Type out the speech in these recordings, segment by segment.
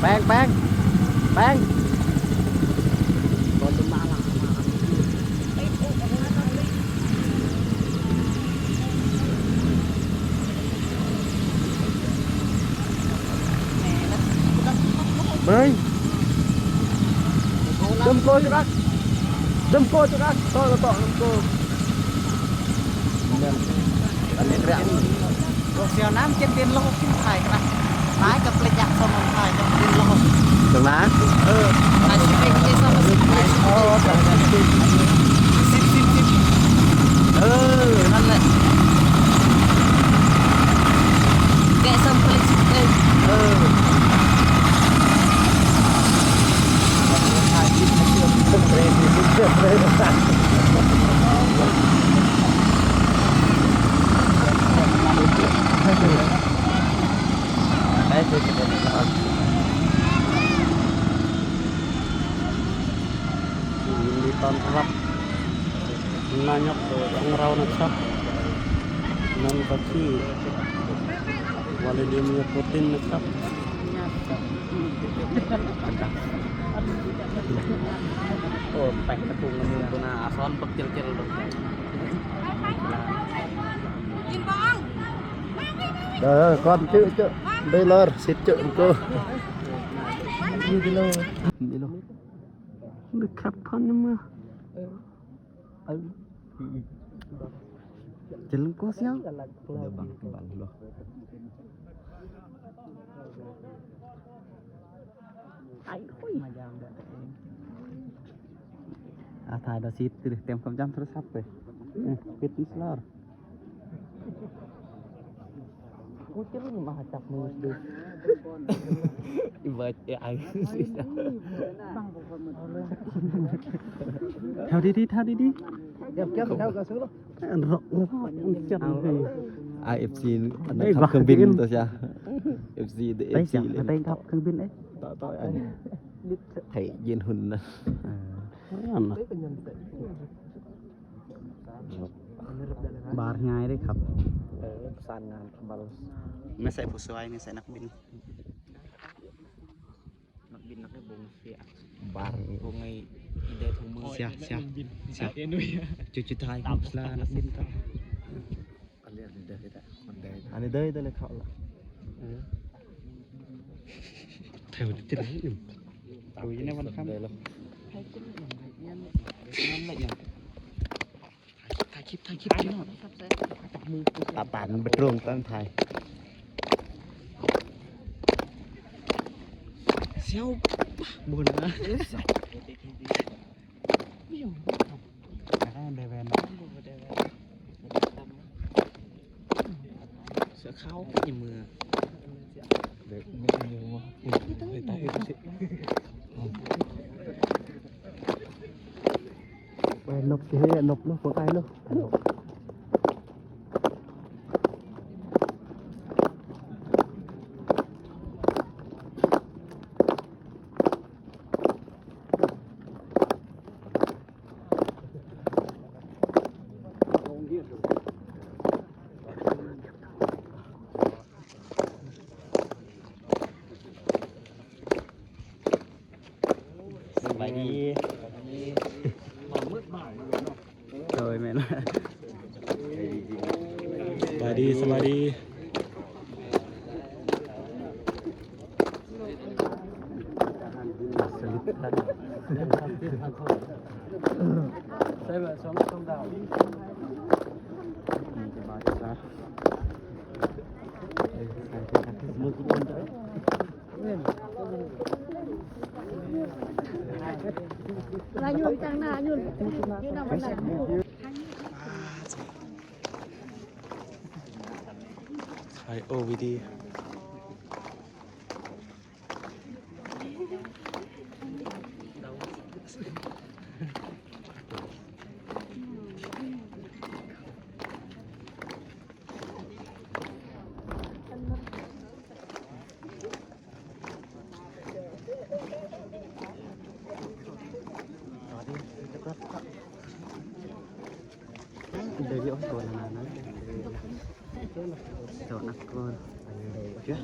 ແປງ ແປງ ແປງ ເບິ່ງ ດຳໂກຈຸກະ ດຳໂກຈຸກະ ໂຕ ໂຕ ດຳໂກ ອັນນີ້ເລື່ອງ ພວກສຽວນ້ຳເຈັດດິນລະຫົກ ພາຍກັນນະ ພາຍກັບເລຍະສອງ ພາຍກັບດິນລະຫົກ ເຖິງນະ ເອີ ພາຍສິບເອັດ ເລຍະສອງ ສິບ ເລຍະສິບ ເອີ ສິບ ສິບ ເອີ ນັ້ນແຫຼະ ແກະສອງ ເລຍະສິບເອັດ ເອີ. ໄດ້ຄືກັນເລີຍເນາະ ຍິນດີຕ້ອນຮັບນາຍົກຂອງເຮົານະຄັບ ນັ້ນກໍຄື ວາລາດີເມີຍ ປູຕິນ ນະຄັບ. ໂອ້ ແປກກະທຸງເມືອງໂຕນາອາສອນບັກເຈີເຈີ ເດີ ກ່ອນຈື່ເຈີ ໄດ້ລອດສິດເຈີໂກ ນີ້ເດີ ນີ້ເດີ ນະຄັບ ພອນເມືອງ ເອີ ຈະລົງກໍສຽງ ເດີບັງ ບັງເນາະ ໄອ້ ໂອ້ຍ ມາຢາມເດີ ອ່າ ຖ່າຍດາວຊີດຕິ ເຕັມຄວາມຈຳໂທລະສັບເລີຍ ເອີ ປິດ ອິນສະຕາ ກູຈະລຸນມາຈັບມືດູ ອີເວີດ ເອໄອ ແຖວດີໆ ແຖວດີໆ ແຖວກັນ ແຖວກັນ ອັນເນາະ ອາ ເອັຟຊີ ອັນນັ້ນຂັບເຄື່ອງບິນຕົວຊະ ເອັຟຊີ ເອັຟຊີ ເລີຍ ໄປຂັບເຄື່ອງບິນເອ ຕໍ່ ຕໍ່ ອັນ ໄທເຢັນຫຸ່ນນະ ເອີ ອັນນັ້ນ ບາດງ່າຍເດ້ຄັບ ເອີ ປະສານງານກັບບາດ ແມ່ນໃສ່ຜູ້ຊ່ວຍ ແມ່ນໃສ່ນັກບິນ ນັກບິນນັກບົງເສຍ ບາດ ບົງໄອ້ອີເດີ ຖົງມື ເສຍ ເສຍ ເສຍ ຈຸດ ຈຸດທ້າຍ ສລາ ນັກບິນ ອັນນີ້ເດີ ອັນນີ້ເດີ ເດີເລີຍເຂົ້າລະ ເອີ ແຖວຕິດ ໂອ້ຍ ໃນວັນຄ່ຳ ຖ່າຍຄລິບ ຖ່າຍຄລິບ ຖ່າຍຄລິບ ພີ່ນ້ອງ ຕາປານບໍ່ຕຣົງຕອນຖ່າຍ ສຽວ ບໍ່ນະ ສຽວ ບໍ່ໄດ້ແວ່ນ ເສື້ອຂາວ ໃນເມືອງ ເດັກ ໄປນົບຊິເຮັດນົບເນາະ ບໍ່ໄກເນາະ ສະບາຍດີ ໂດຍ ແມ່ນ ສະບາຍດີ ສະບາຍດີ. ໃສ່ແບບສອງ ສອງດາວ ລາຍຍົນຕັ້ງໜ້າຍົນ ຢູ່ນຳມັນ ໄທໂອວີດີ. ເດີນຢູ່ ໂອ້ຍ ໂກນນານນັ້ນ ໂຕນັກໂກນ ເດີນ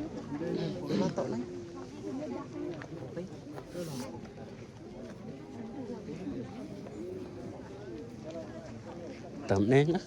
ມາຕໍ່ນະ. ຕຳແໜ່ງນະ.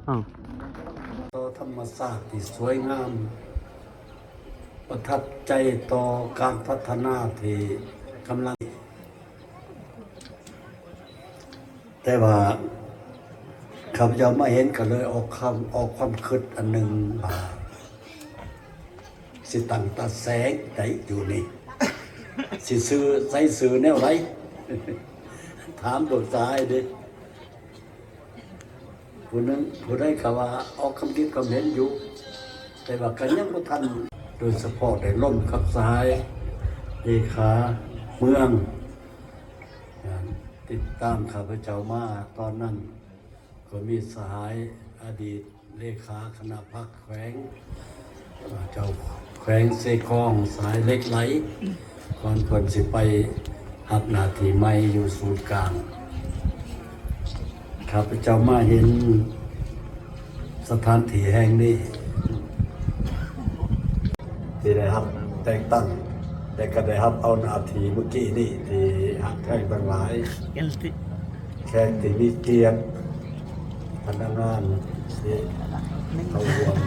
ອ້າວ ຕໍ່ທຳມະຊາດທີ່ສວຍງາມ ປະທັບໃຈຕໍ່ການພັດທະນາທີ່ກຳລັງ ແຕ່ວ່າ ຂ້າພະເຈົ້າມາເຫັນກໍເລີຍອອກຄຳ ອອກຄວາມຄິດອັນໜຶ່ງວ່າ ຊິຕັ້ງຕາແສງໃດຢູ່ນີ້ ຊິຊື່ ໃສ່ຊື່ແນວໃດ? ຖາມພວກຊາຍເດ້. ຜູ້ໜຶ່ງ ຜູ້ໃດກໍວ່າອອກຄຳຄິດຄຳເຫັນຢູ່ ແຕ່ວ່າກໍຍັງບໍ່ທັນ ໂດຍສະເພາະໄດ້ລົມກັບສະຫາຍເລຂາເມືອງ ຕິດຕາມຂ້າພະເຈົ້າມາຕອນນັ້ນ ກໍມີສະຫາຍອະດີດເລຂາຄະນະພັກແຂວງ ເຈົ້າແຂວງເຊກອງ ສະຫາຍເຫຼັກໄຫຼ ກ່ອນເພິ່ນຊິໄປຮັບໜ້າທີ່ໃໝ່ຢູ່ສູນກາງ. ຂ້າພະເຈົ້າມາເຫັນສະຖານທີ່ແຫ່ງນີ້ ທີ່ໄດ້ຮັບແຕ່ງຕັ້ງ ແລະ ກໍໄດ້ຮັບເອົາໜ້າທີ່ມື້ກີ້ນີ້ ທີ່ຮັກແພງທັງຫຼາຍ ແຂກທີ່ມີກຽດ ພະນັກງານທີ່ເຂົ້າຮ່ວມ.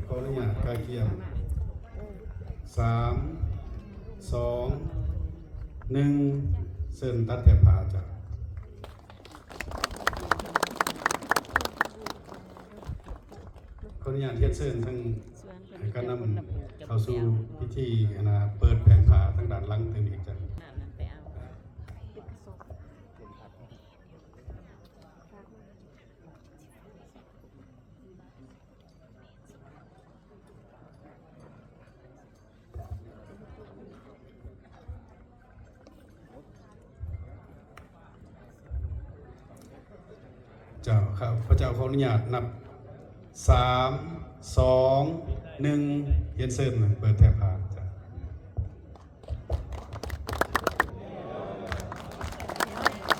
ຂໍອະນຸຍາດກະກຽມ ສາມ ສອງ ໜຶ່ງ ເຊີນຕັດແຖບຜ້າ. ຂໍອະນຸຍາດຮຽນເຊີນທາງ ໃຫ້ການນຳເຂົ້າສູ່ພິທີ ອັນນ່າ ເປີດແຜນຜ້າທາງດ້ານຫຼັງຕື່ມອີກ. ເຈົ້າ ຂ້າພະເຈົ້າຂໍອະນຸຍາດນັບ ສາມ ສອງ ໜຶ່ງ ຮຽນເຊີນເປີດແຖບຜ້າ.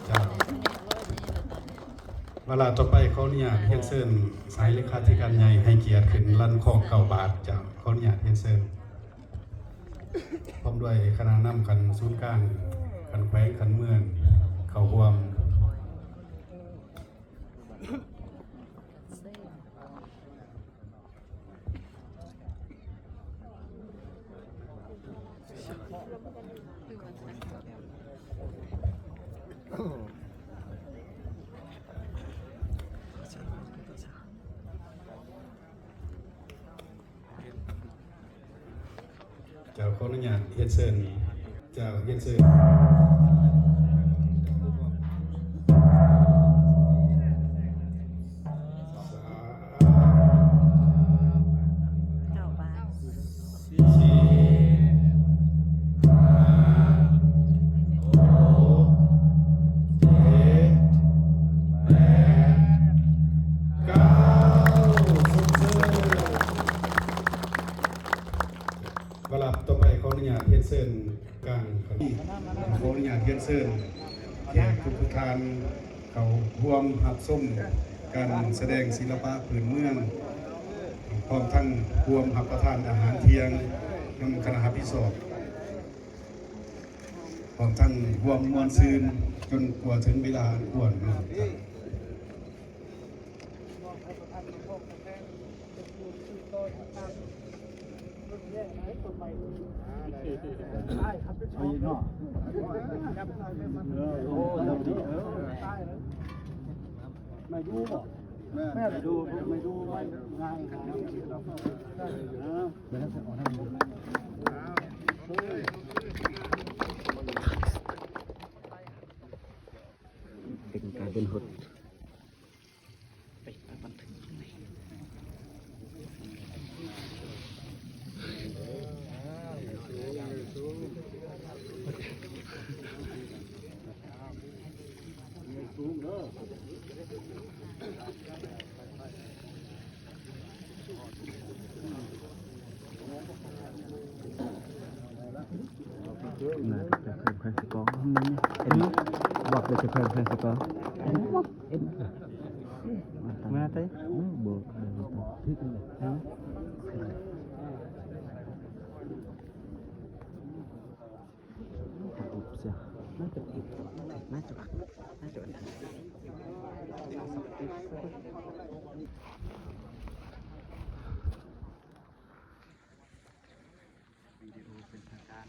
ເຈົ້າ ວາລະຕໍ່ໄປ ຂໍອະນຸຍາດຮຽນເຊີນສະຫາຍເລຂາທິການໃຫຍ່ໃຫ້ກຽດຂຶ້ນລັນຄອງເກົ້າບາດ. ເຈົ້າ ຂໍອະນຸຍາດຮຽນເຊີນ ພ້ອມດ້ວຍຄະນະນຳຂັ້ນສູນກາງ, ຂັ້ນແຂວງ, ຂັ້ນເມືອງ ເຂົ້າຮ່ວມ. ເຈົ້າ ຂໍອະນຸຍາດຮຽນເຊີນ. ເຈົ້າ ຮຽນເຊີນ. ເກົ້າບາດ ສີ່ ຫ້າ ຫົກ ເຈັດ ແປດ ເກົ້າ. ວາລະຕໍ່ໄປ ຂໍອະນຸຍາດຮຽນເຊີນກາງ ຂໍອະນຸຍາດຮຽນເຊີນແຂກທຸກໆທ່ານ ເຂົ້າຮ່ວມຮັບຊົມການສະແດງສິລະປະພື້ນເມືອງ ພ້ອມທັງຮ່ວມຮັບປະທານອາຫານທ່ຽງນຳຄະນະຮັບຜິດຊອບ ພ້ອມທັງຮ່ວມມ່ວນຊື່ນຈົນກວ່າເຖິງເວລາອັນຄວນເນາະ. ໄມ້ດູບໍ່? ແມ່ນ ໄມ້ດູ ໄມ້ງ່າຍ ງ່າຍ. ເປັນການເດີນຫົດ. ໄປ ໄປບັນທຶກຂ້າງໃນ. ໜ້າຈະເປັນແຂວງເຊກອງ ເຫັນບອກເປັນແຂວງ ແຂວງເຊກອງ ເຫັນ ເຫັນ ມາແຕ່ ບໍ່ ບໍ່ ໜ້າຈະ ໜ້າຈະ ໜ້າຈະ ວິດີໂອເປັນທາງການ.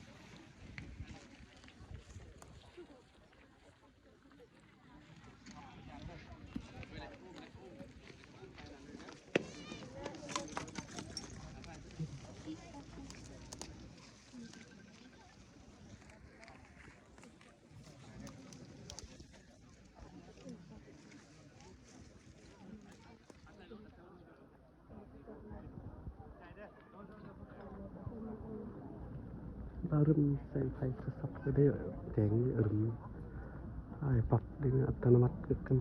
ລຶມ ແສງໄຟໂທລະສັບກະໄດ້ແຈ້ງອະລຸນ ອ້າຍປັບໄດ້ອັດຕະໂນມັດຄືກັນ.